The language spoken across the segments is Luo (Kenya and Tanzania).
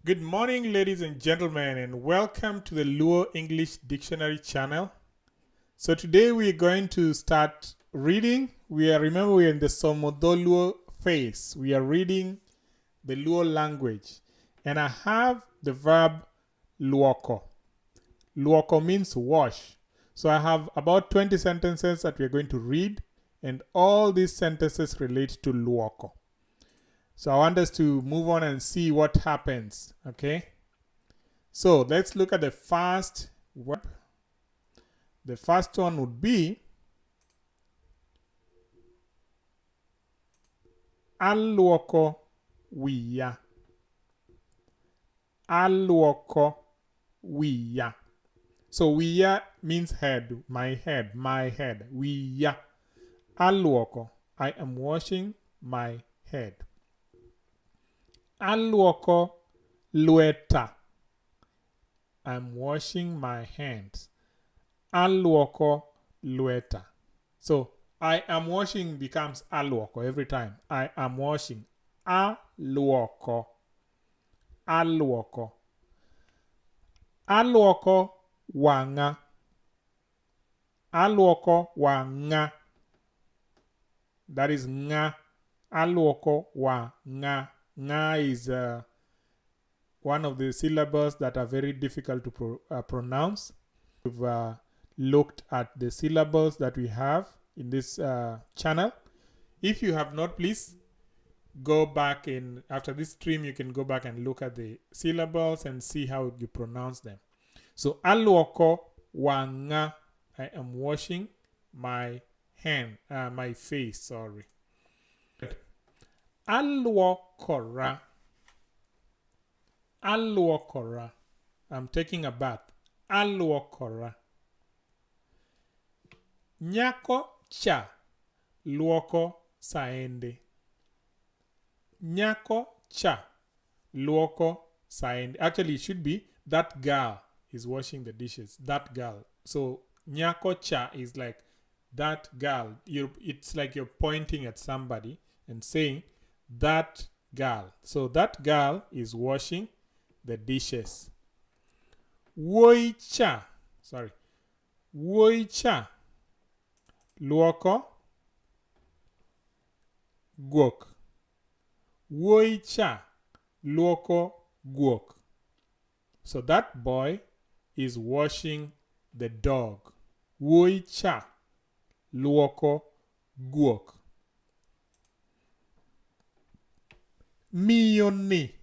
Good morning, ladies and gentlemen, and welcome to the Luo English Dictionary channel. So today we are going to start reading. We are remember we are in the Somo Dholuo phase. We are reading the Luo language. And I have the verb luoko. Luoko means wash. So I have about 20 sentences that we are going to read, and all these sentences relate to luoko. So I want us to move on and see what happens, okay? So let's look at the first verb. The first one would be aluoko wiya. Aluoko wiya. So wiya means head, my head, my head. Wiya. Aluoko. I am washing my head. Aluoko lweta. I'm washing my hands. Aluoko lweta. So I am washing becomes aluoko every time. I am washing. Aluoko. Aluoko. Aluoko wang'a. Aluoko wang'a. That is nga. Aluoko wang'a. Nga is one of the syllables that are very difficult to pronounce. We've looked at the syllables that we have in this channel. If you have not, please go back in after this stream. You can go back and look at the syllables and see how you pronounce them. So aluoko wanga, I am washing my hand, my face, sorry. Aluokora. Aluokora. I'm taking a bath. Aluokora. Nyako cha luoko saende. Nyako cha luoko saende. Actually, it should be that girl is washing the dishes. That girl. So nyako cha is like that girl. It's like you're pointing at somebody and saying that girl. So that girl is washing the dishes. Wuoyi cha. Sorry. Wuoyi cha luoko guok. Wuoyi cha luoko guok. So that boy is washing the dog. Wuoyi cha luoko guok. Miyo ni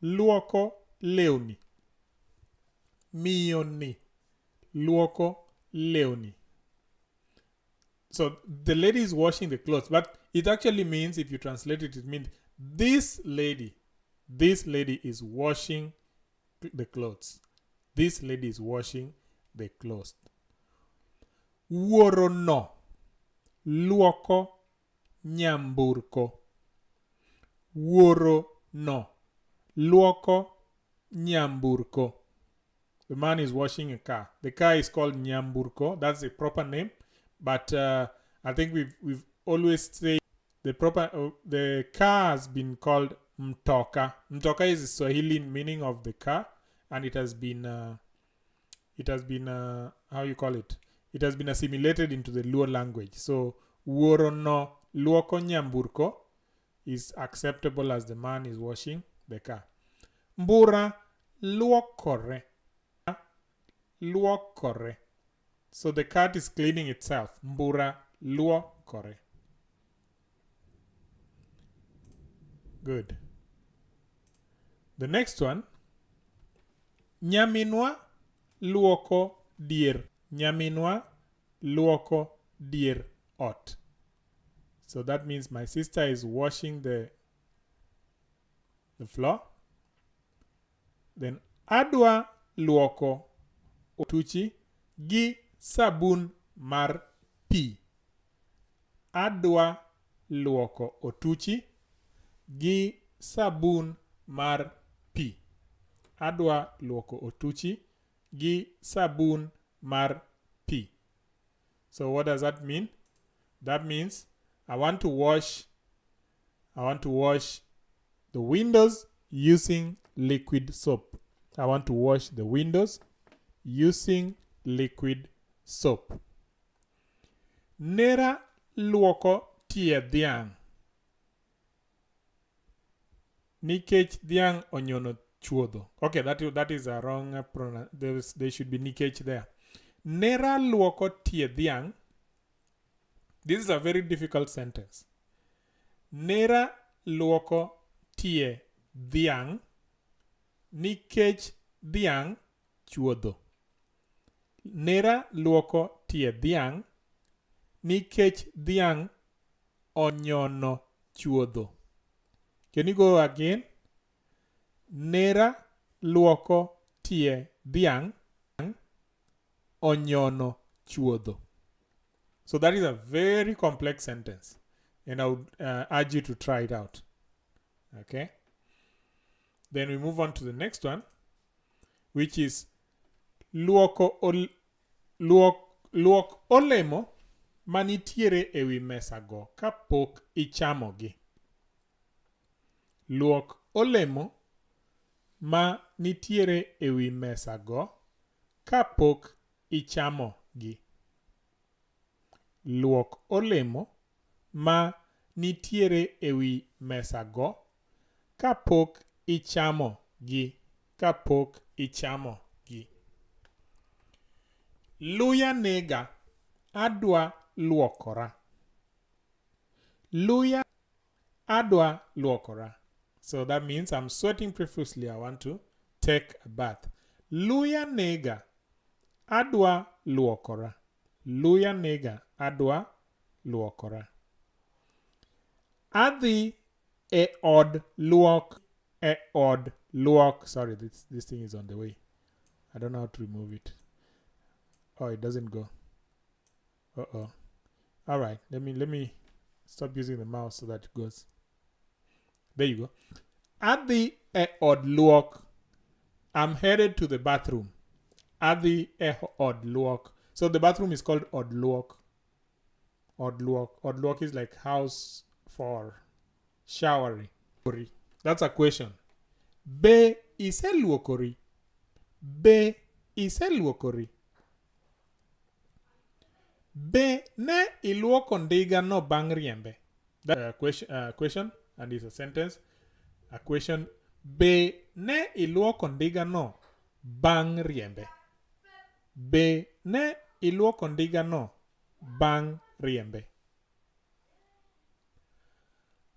luoko lewni. Miyo ni luoko lewni. So the lady is washing the clothes, but it actually means, if you translate it, it means this lady is washing the clothes. This lady is washing the clothes. Wuoro no luoko nyamburko. Wuoro no luoko nyamburko. The man is washing a car. The car is called nyamburko. That's the proper name. But I think we've always said the car has been called mtoka. Mtoka is the Swahili meaning of the car, and it has been how you call it? It has been assimilated into the Luo language. So wuoro no luoko nyamburko is acceptable as the man is washing the car. Mbura luokore. Luokore. So the cat is cleaning itself. Mbura luokore. Good. The next one. Nyaminwa luoko dier. Nyaminwa luoko dier ot. So that means my sister is washing the floor. Then adwa luoko otuchi gi sabun mar pi. Adwa luoko otuchi gi sabun mar pi. Adwa luoko otuchi gi sabun mar pi. So what does that mean? That means I want to wash the windows using liquid soap. I want to wash the windows using liquid soap. Nera luoko tie dhiang' nikech dhiang' onyono chuodho. Okay, that is a wrong pronoun. There should be nikech there. Nera luoko tie dhiang'. This is a very difficult sentence. Nera luoko tie dhiang' nikech dhiang' chuodho. Nera luoko tie dhiang' nikech dhiang' onyono chuodho. Can you go again? Nera luoko tie dhiang' onyono chuodho. So that is a very complex sentence, and I would urge you to try it out. Okay. Then we move on to the next one, which is luok olemo manitiere ewi mesa go kapok ichamogi. Luok olemo ma nitiere ewi mesa go kapok ichamogi. Luok olemo ma nitiere ewi mesa go kapok ichamogi. Kapok ichamogi. Luya nega, adwa luokora. Luya, adwa luokora. So that means I'm sweating profusely. I want to take a bath. Luya nega, adwa luokora. Luya nega, adwa luokora. Adhi e od luok, e od luok. Sorry, this thing is on the way. I don't know how to remove it. Oh, it doesn't go. Uh-oh. All right, let me stop using the mouse so that it goes. There you go. Adhi e od luok. I'm headed to the bathroom. Adhi e od luok. So the bathroom is called od luok. Od luok. Od luok is like house for showering. That's a question. Be iseluokori? Be iseluokori? Be ne iluoko ndiga no bang' riembe? That's a question and it's a sentence. A question. Be ne iluoko ndiga no bang' riembe? Be ne iluoko ndiga no bang' riembe?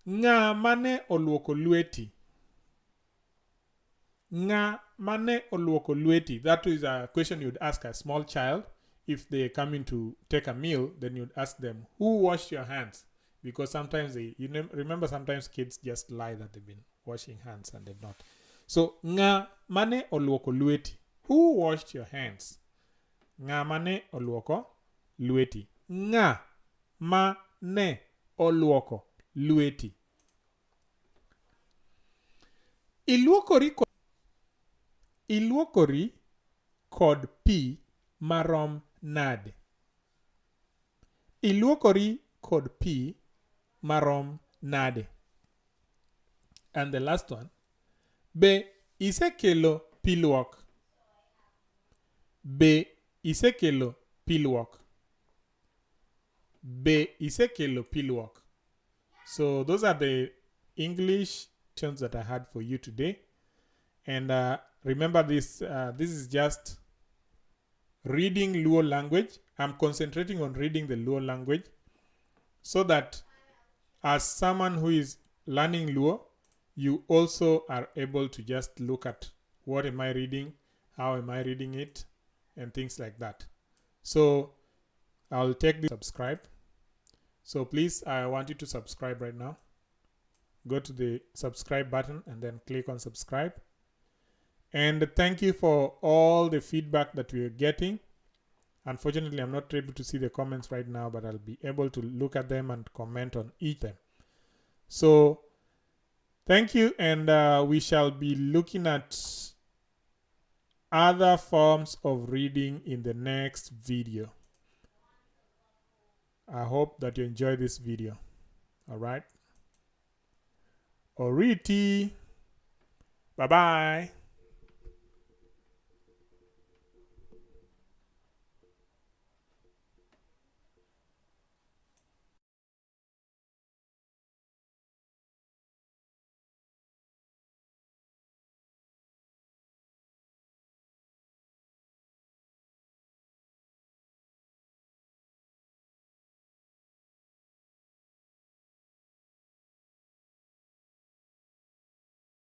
Ng'a mane oluoko lweti? Ng'a mane oluoko lweti? That is a question you'd ask a small child. If they come in to take a meal, then you'd ask them, who washed your hands? Because sometimes they, you remember sometimes kids just lie that they've been washing hands and they've not. So, ng'a mane oluoko lweti? Who washed your hands? Ng'a mane oluoko lweti? Ng'a mane oluoko lweti? Iluokori kod pi marom nade? Iluokori kod pi marom nade? And the last one, be isekelo pi luok? Be isekelo pi luok? Be isekelo pi luok? So those are the English questions that I had for you today. And remember this, this is just reading Luo language. I'm concentrating on reading the Luo language so that as someone who is learning Luo, you also are able to just look at what am I reading, how am I reading it, and things like that. So I'll take the subscribe. So please, I want you to subscribe right now. Go to the subscribe button and then click on subscribe. And thank you for all the feedback that we are getting. Unfortunately, I'm not able to see the comments right now, but I'll be able to look at them and comment on each of them. So thank you. And we shall be looking at other forms of reading in the next video. I hope that you enjoy this video. All right. Oriti. Bye bye.